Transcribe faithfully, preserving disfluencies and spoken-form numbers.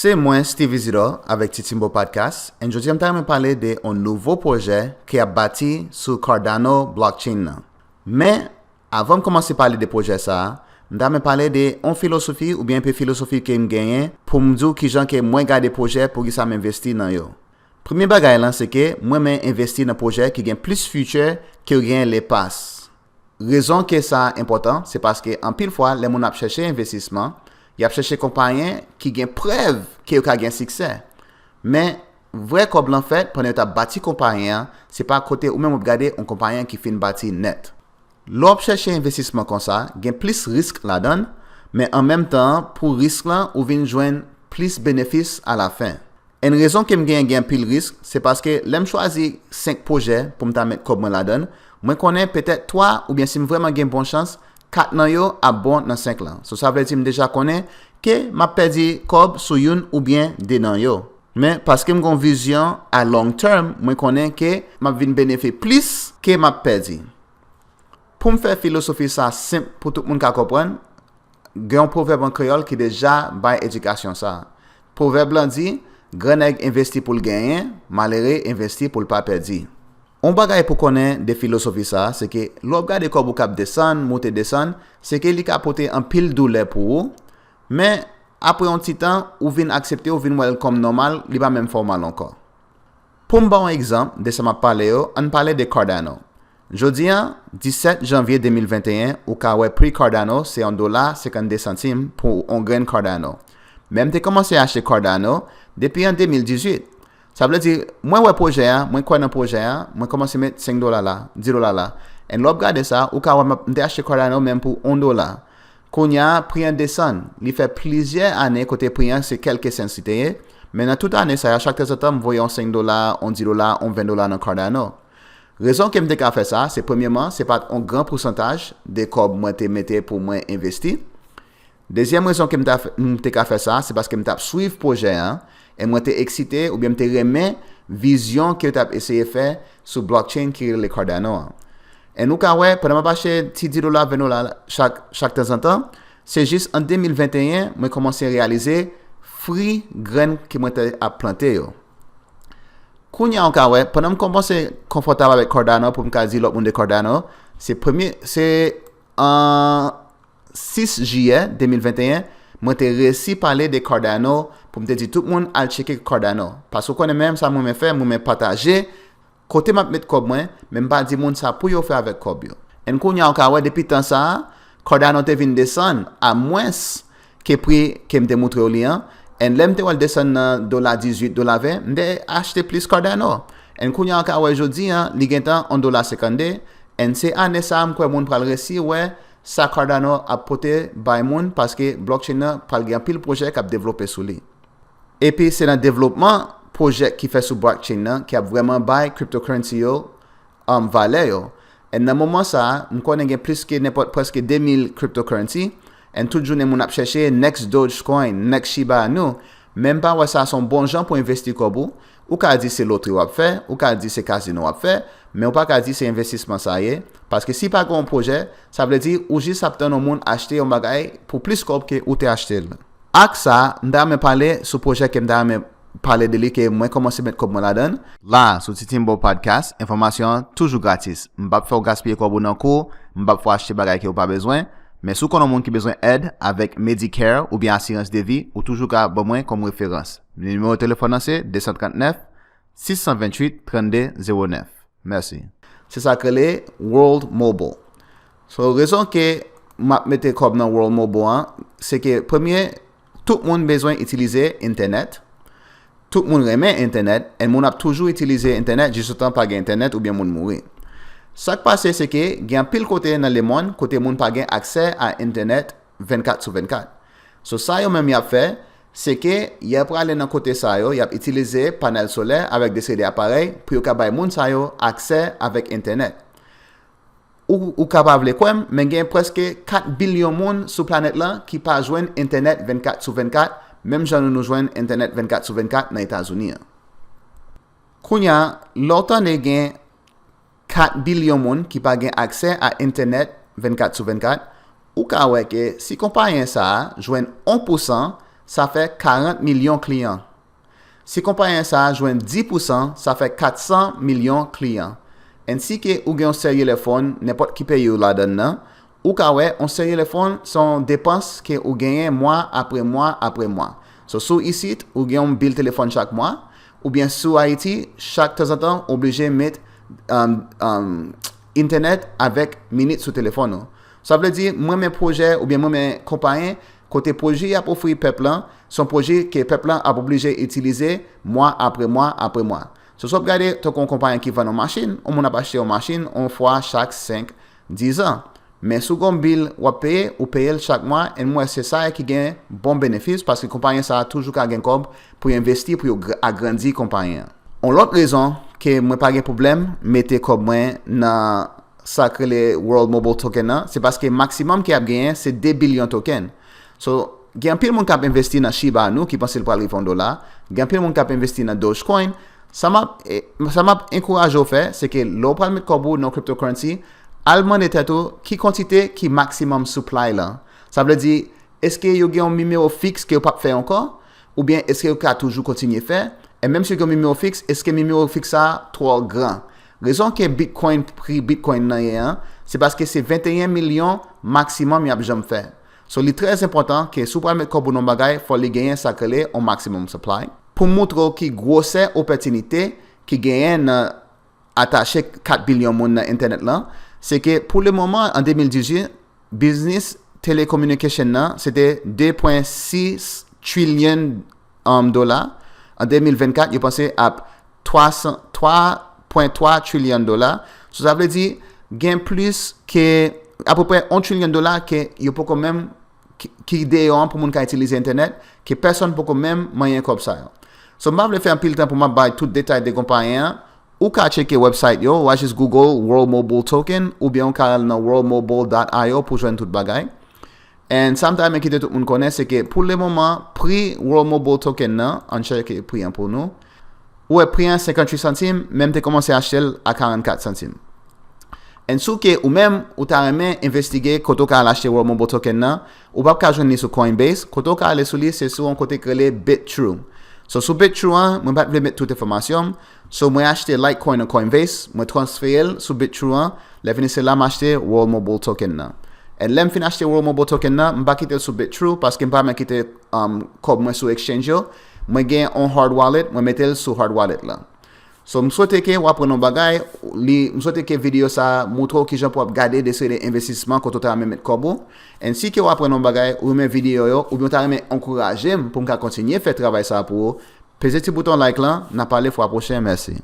Se mwen, Steve Isidore, avèk Titimbo Podcast, and jodi a m ta renmen pale de yon nouvo pwojè ki ap bati sou Cardano blockchain nan. Men, avan m kòmanse pale de pwojè sa a, m ta renmen pale de yon filosofi oubyen enpe filosofi ke m genyen pou m di w kijan ke mwen gade pwojè, poukisa m envesti nan yo. Premye bagay lan, se ke mwen renmen envesti nan pwojè ki gen plis future ke yo gen lepas. Rezon ke sa enpòtan, se paske anpil fwa, lè moun ap chèche envestisman, y ap chèche konpayen ki gen prèv ke yo ka gen siksè. Men, vrè kòb lan fèt pandan yo t ap bati konpayen an, se pa kote ou menm w ap gade yon konpayen ki fin bati nèt. Lè w ap chèche envestisman konsa, gen plis risk ladan l, men an menm tan an, pou risk lan, ou vin jwenn plis benefis alafen. Yon rezon ke m genyen gen anpil risk, se paske lè m chwazi senk pwojè pou m ta met kòb mwen ladan l, mwen konnen petèt twa, oubyen si m vrèman gen bon chans, kat nan yo ap bon nan senk lan. So, sa vle di m deja konnen ke m ap pèdi kòb sou youn oubyen de nan yo. Men, paske m gen yon vizyon a long term, mwen konnen ke m ap vin benefi plis ke m ap pèdi. Pou m fè filosofi sa senp pou tout moun ka konprann, gen yon pwovèb an kreyòl ki deja bay edikasyon sa. Pwovèb lan di, gran nèg envesti pou l genyen, malere envesti pou l pa pèdi. Yon bagay pou konnen de filosofi sa, se ke lè w ap gade kòb ou k ap desann, moute desann, se ke li ka pote anpil doulè pou ou, men apre yon ti tan, ou vin aksepte, ou vin wè l kòm nòmal, li pa menm fè w mal ankò. Pou m ba w yon egzanp de sa m ap pale yo, ann pale de Cardano. Jodi a, disèt janvye de mil venteyen, ou ka wè pri Cardano se yon dola senkannde santim pou yon grenn Cardano. Men m te kòmanse achte Cardano depi an de mil dizuit. Sa vle di, mwen wè pwojè a, mwen kwè nan pwojè a, mwen kòmanse met senk dola la, dis dola la. And lè w ap gade sa, ou ka wè m ap- m te achte Cardano menm pou yon dola. Kounye a, pri an desann. Li fè plizyè ane kote pri an se kèlke sens li te ye, men nan tout ane sa yo, chak tanzantan, m voye yon senk dola, yon dis dola, yon ven dola nan Cardano. Rezon ke m te ka fè sa, se premyeman, se pa t yon gran pousantaj de kòb mwen te mete pou mwen envesti. Dezyèm rezon ke m ta fè- m te ka fè sa, se paske m t ap swiv pwojè an, e mwen te eksite oubyen m te renmen vizyon ke yo t ap eseye fè sou blockchain ki rele Cardano an. E nou ka wè, pandan m ap achte ti dis dola, ven dola chak, chak tanzantan, se jis an de mil venteyen, mwen kòmanse reyalize fwi grenn ke mwen te ap plante yo. Kounye a, ou ka wè, pandan m kòmanse konfòtab avèk Cardano, pou m ka di lòt moun de Cardano, se premye, se an sis jiyè de mil venteyen, mwen te resi pale de Cardano pou m te di tout moun al tcheke Cardano. Paske w konnen menm sa mwen renmen fè, mwen renmen pataje kote m ap met kòb mwen, men m pa di moun sa pou yo fè avèk kòb yo. And kounye a, ou ka wè depi tan sa a, Cardano te vin desann a mwens ke pri ke m te moutre w li an. And lè m te wè l desann nan dola dizuit, dola ven, m te achte plis Cardano. And kounye a, ou ka wè jodi a, li gentan yon dola senkannde. And se ane sa a, m kwè moun pral resi wè sa Cardano ap pote bay moun, paske blockchain nan pral gen anpil pwojè k ap devlope sou li. Epi se nan devlopman pwojè ki fèt sou blockchain nan ki ap vrèman bay cryptocurrency yo, um, valè yo. And nan moman sa a, m konnen gen plis ke nenpòt prèske de mil cryptocurrency, and tout jounen moun ap chèche next Dogecoin, next Shiba Inu, men m pa wè sa se yon bon jan pou envesti kòb ou. Ou ka di se lotri w ap fè, ou ka di se kazino w ap fè, men ou pa ka di se envestisman sa ye, paske si pa gen yon pwojè, sa vle di ou jis ap tann yon moun achte yon bagay pou plis kòb ke ou te achte l. Ak sa, m ta renmen pale sou pwojè ke m ta renmen pale de li, ke mwen kòmanse met kòb mwen ladan l. La, sou Titimbo Podcast, enfòmasyon an toujou gratis. M p ap fè w gaspiye kòb ou nan kou, m p ap fè w achte bagay ke w pa bezwen, men si w konn yon moun ki bezwen èd avèk Medicare oubyen asirans de vi, ou toujou ka ban mwen kòm referans. Nimewo telefòn nan se de san trannèf, sis san venntuit, trannde zewo nèf. Mèsi. Se sa k rele World Mobile. So, rezon ke m ap mete kòb nan World Mobile an, se ke premye, tout moun bezwen itilize entènèt. Tout moun renmen entènèt, e moun ap toujou itilize entènèt jis otan pa gen entènèt oubyen moun mouri. Sa k pase, se ke gen anpil kote nan lemonn kote moun pa gen aksè a entènèt vennkat sou vennkat. So, sa yo menm y ap fè, se ke y ap prale nan kote sa yo, y ap itilize panèl solè avèk de seri de aparèy pou yo ka bay moun sa yo aksè avèk entènèt. Ou, ou ka pa vle kwè m, men gen prèske kat bilyon moun sou planèt lan ki pa jwenn entènèt vennkat sou vennkat, menm jan nou, nou jwenn entènèt vennkat sou vennkat nan Etazini an. Kounye a, lè w tande gen kat bilyon moun ki pa gen aksè a entènèt vennkat sou vennkat, ou ka wè ke si konpayen sa a jwenn yon pousan Sa fè karant milyon kliyan. Si konpayi sa a jwenn dis pousan, sa fè kat san milyon kliyan. Ensi ke ou gen yon sèt telefòn, nenpòt ki peyi ou ladan nan, ou ka wè yon sèt telefòn se yon depans ke ou genyen mwa apre mwa apre mwa. So, si w isit, ou gen yon bil telefòn chak mwa, oubyen si w Ayiti, chak tanzantan, ou oblije met um, um, entènèt avèk minit sou telefòn ou. Sa vle di, mwen men pwojè oubyen mwen men konpayi kote pwodui y ap ofri pèp lan, se yon pwodui ke pèp lan ap oblije itilize mwa apre mwa apre mwa. So, si w ap gade tankou yon konpayi ki vann yon machin, yon moun ap achte yon machin yon fwa chak senk, diz an. Men si w gen yon bil w ap peye, ou peye l chak mwa, and m wè se sa ki gen bon benefis, paske konpayi sa a toujou ka gen kòb pou yo envesti, pou yo gr- agrandi konpayi an. Yon lòt rezon ke mwen pa gen pwoblèm mete kòb mwen nan sa k rele World Mobile Token nan, se paske maksimòm ke y ap genyen se de bilyon token. So, gen anpil moun k ap envesti nan Shiba Inu ki panse l pral rive yon dola, gen anpil moun k ap envesti nan Dogecoin. Sa m ap, eh, sa m ap enkouraje w fè, se ke lè w pral met kòb ou nan cryptocurrency, al mande tèt ou ki kantite ki maksimòm supply lan. Sa vle di, èske yo gen yon nimewo fiks ke yo p ap fè ankò? Oubyen èske yo ka toujou kontinye fè? E menm si yo gen yon nimewo fiks, èske nimewo fiks sa a twò gran? Rezon ke Bitcoin, pri Bitcoin nan ye an, se paske se venteyen milyon maksimòm y ap janm fè. So, li trè enpòtan ke si w pral met kòb ou nan yon bagay, fò li genyen sa k rele yon maximum supply. Pou m montre w ki gwosè opòtinite ki genyen nan atache kat bilyon moun nan entènèt lan, se ke pou le moman, an de mil dizuit, biznis telecommunication nan, se te de pwen sis trilyon um, dola. An de mil vennkat, yo panse ap twa san, twa pwen twa trilyon dola. So, sa vle di, gen plis ke, apeprè yon trilyon dola ke yo poko menm, ki, ki deyò an pou moun ka itilize entènèt, ke pèsonn poko menm manyen kòb sa yo. So, m pa vle fè anpil tan pou m ap bay tout detay de konpayi an. Ou ka tcheke website yo, w a jis Google World Mobile Token, oubyen ou ka al nan world mobile dot i o pou jwenn tout bagay. And sa m ta renmen kite tout moun konnen, se ke pou le moman, pri World Mobile Token nan, ann tcheke pri an pou nou. Ou wè pri an senkantuit santim, men m te kòmanse achte l a karannkat santim. And si w ke ou menm, ou ta renmen envestige kote w ka al achte World Mobile Token nan, ou p ap ka jwenn li sou Coinbase, kote w ka ale sou li, se sou yon kote k rele Bitrue. So, sou Bitrue an, mwen pa t vle met tout enfòmasyon m. So, mwen achte Litecoin nan Coinbase, mwen transfere l sou Bitrue an, lè fini se la m achte World Mobile Token nan. And lè m fin achte World Mobile Token nan, m pa kite l sou Bitrue paske m pa renmen kite um, kòb mwen sou exchange yo. Mwen gen yon hard wallet, mwen mete l sou hard wallet la. So, m swete ke w aprann yon bagay, li, m swete ke videyo sa a montre w kijan pou w ap gade de seri de envestisman kote w ta renmen met kòb ou. And si ke w aprann yon bagay, ou renmen videyo yo, oubyen w ta renmen ankouraje m pou m ka kontinye fè travay sa a pou ou, peze ti bouton like lan, n a pale fwa pwochen, mèsi.